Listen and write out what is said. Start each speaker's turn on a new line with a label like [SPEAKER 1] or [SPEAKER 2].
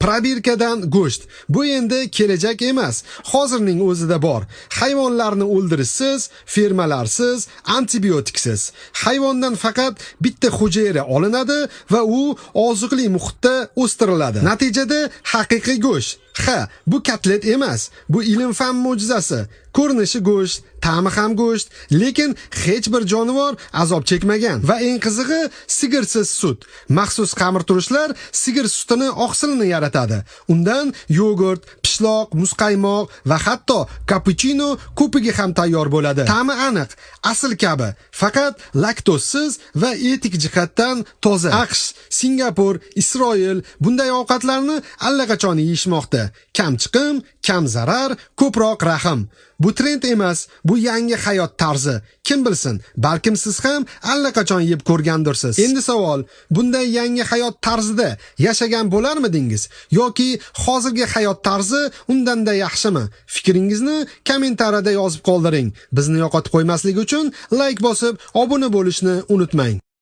[SPEAKER 1] Probirkadan go'sht. Bu endi kelajak emas, hozirning o'zida bor. Hayvonlarni o'ldirishsiz, fermalarsiz, antibiotiksiz. Hayvondan faqat bitta hujayra olinadi va u oziqli muhitda o'stiriladi. Natijada haqiqiy go'sht. Ha, bu kotlet emas, bu ilm-fan mo'jizasi. Ko'rinishi go'sht, ta'mi ham go'sht, lekin hech bir jonivor azob chekmagan. Va eng qizig'i, sigirsiz sut. Maxsus xamirturushlar sigir sutini oqsilini yaratadi. Undan yogurt, pishloq, muzqaymoq va hatto kapuchino ko'pigi ham tayyor bo'ladi. Ta'mi aniq, asl kabi, faqat laktozsiz va etik jihatdan toza. AQSh, Singapur, Isroil bunday ovqatlarni allaqachon yeyishmoqda. Kam chiqim, kam zarar, ko'proq rahm. Bu trend emas, bu yangi hayot tarzi. Kim bilsin, balkim siz ham allaqachon yeb ko'rgandirsiz. Endi savol, bunday yangi hayot tarzida yashagan bo'larmidingiz yoki hozirgi hayot tarzi undan-da yaxshimi? Fikringizni kommentariyada yozib qoldiring. Bizni yo'qotib qo'ymaslik uchun like bosib, obuna bo'lishni unutmang.